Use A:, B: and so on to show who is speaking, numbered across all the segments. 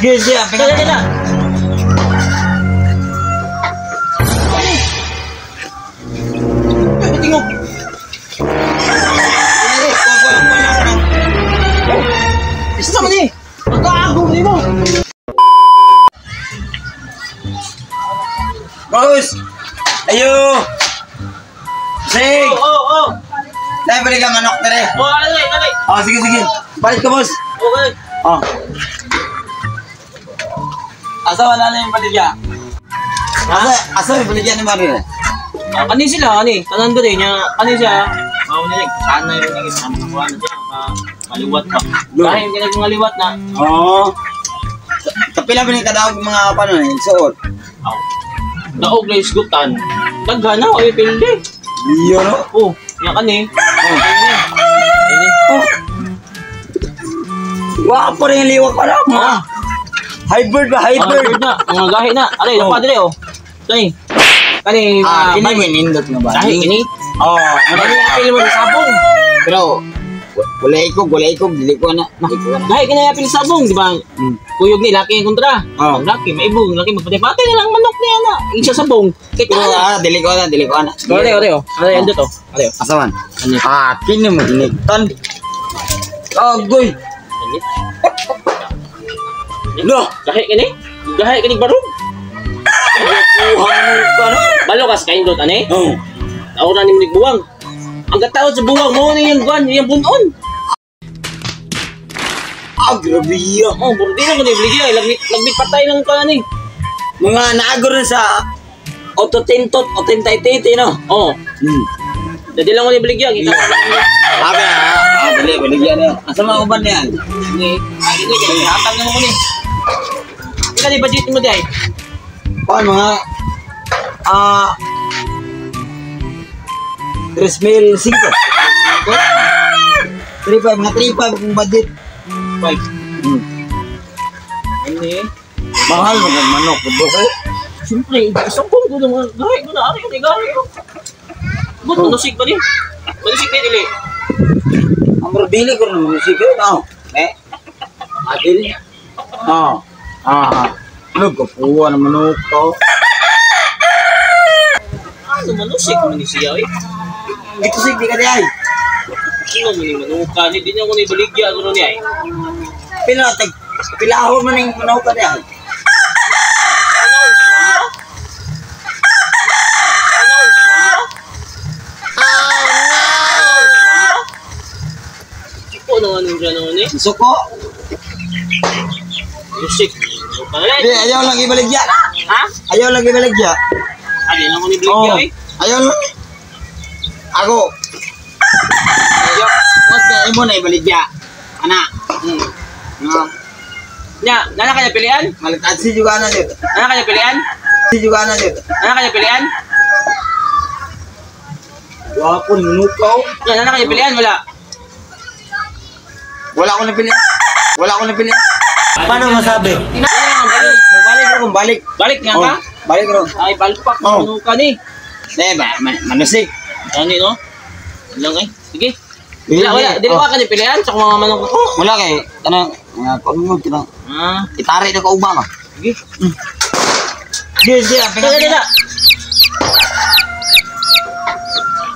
A: Sige, sige.
B: Dala, dala. Tingog. Isa man ni. Pagkaagom nimo.
A: Boss! Ayo! Sig!
B: Oh, oh.
A: Dahil balik ang manok dere.
B: Oh, alay, alay.
A: Oh, sige, sige. Balik ka, boss.
B: Okay.
A: Oh. Asa wala na yung baligya? Asa yung baligya ni Mario?
B: Ah, kani sila, kani. Tanan dere nya, kani siya. Mao ni like sana yung naging sa mga kuan siya, maliwat pa. Dahil yung ginagangaliwat na.
A: Oo. Kapila ba ni kadaog mga paano eh, suot?
B: Aw. Daog na isgutan. Daghan na oy pildi.
A: Iyo no?
B: Oh, nya kani.
A: Oh.
B: Ini.
A: Oh. Wa pa rin liwak pa na. Mga hybrid ba?
B: Hybrid
A: Hybrid.
B: na, mga gahi na. Aray,
A: Oh.
B: oh. Dere oh. Kani. Kani,
A: Ah, kini mo nindot nga ba?
B: Gahi kini.
A: Oh,
B: Kani apil mo sa sabong.
A: pero wala ikog, dili ko na. Dili ko na.
B: Gahi kini apil sa sabong, di ba?
A: Mm.
B: Kuyog ni laki ang kontra.
A: Oh.
B: Ang laki maibong, laki magpatay-patay na lang manok niya na. Isa sabong. Kay
A: Pero
B: na.
A: ah, dili ko na, dili ko na.
B: Ore, ore oh. Ore, andito to. Ore. oh.
A: Asa man?
B: Ano?
A: Ah, kini mo ginigtan. Agoy.
B: Ano?
A: Lo,
B: Gahi kini? Gahi kini barog.
A: kuha mo ka no.
B: Balo kas kain dot ani.
A: Oh.
B: Taon na ni buwang. Ang katawad sa buwang mo ni yang guan, yang bunon.
A: Ah, grabe ya.
B: Oh, burdino ko ni bligya, lagbit lagbit patay lang ka ani.
A: Mga naagor na sa Ototintot, otentaititi, no?
B: Oh,
A: Hmm.
B: dadi lang ko ni bligya kita.
A: Ah, ah, dali, baligyan niya. Asa mga uban niyan?
B: Ni, ini kay hatag na mo ni. Pila ni budget mo day?
A: Kuan mga 3,500. 3,500, mga 3,500 kung budget.
B: 5.
A: Hmm.
B: Ani?
A: Mahal mga manok, boss. Eh.
B: Siyempre, isang kong ko naman. Gahi ko na, ari ko ni gahi ko. Good, manusig ba ni? Manusig ni dili.
A: Ang dili ko naman musik eh. Oh. Eh. Adil. Oh. Ah. Ano kapuha na manok ko.
B: Ano manusig man ni siya eh.
A: Ito sig di ka di ay.
B: Sino mo ni manuka ni di niya ko ni baligya ko ni ay.
A: Pila tag pilahon man ning manok ka di ay.
B: Siko na nga nung gano'n eh.
A: Suko.
B: Musik.
A: Di ayaw lang ibaligya.
B: Ha?
A: Ayaw lang ibaligya.
B: Ano lang ko ni baligya eh.
A: Ayaw lang. Ako. Ayaw. Mas kaya mo na ibaligya. Ana. No.
B: Nya, nana kanya pilian?
A: Malitad si juga na dito.
B: Nana kanya pilian?
A: Si juga na dito.
B: Nana kanya pilian?
A: Wapo nunukaw.
B: Nya, nana kanya pilian wala.
A: Wala ko napili. Wala ko napili. Paano masabi?
B: Balik.
A: Balik ko balik.
B: Balik nga ka?
A: Oh, balik ro.
B: Ay, palpak
A: Oh.
B: manuka ni.
A: Eh ba, manusik.
B: Ano no? Lang eh. Sige. Wala, wala. Dili
A: Oh.
B: ka kanya pilian sa mga manok ko.
A: Wala kay ano, mga kuno kina.
B: Ah,
A: Itari na ka ugma ka.
B: sige.
A: Sige, sige.
B: Dala, dala.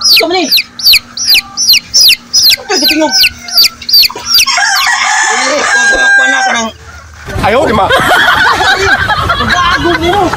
B: Ikaw man eh. Ito, tingog.
A: Kuha na kanang
C: 哎呦我的妈！
B: Gago mo.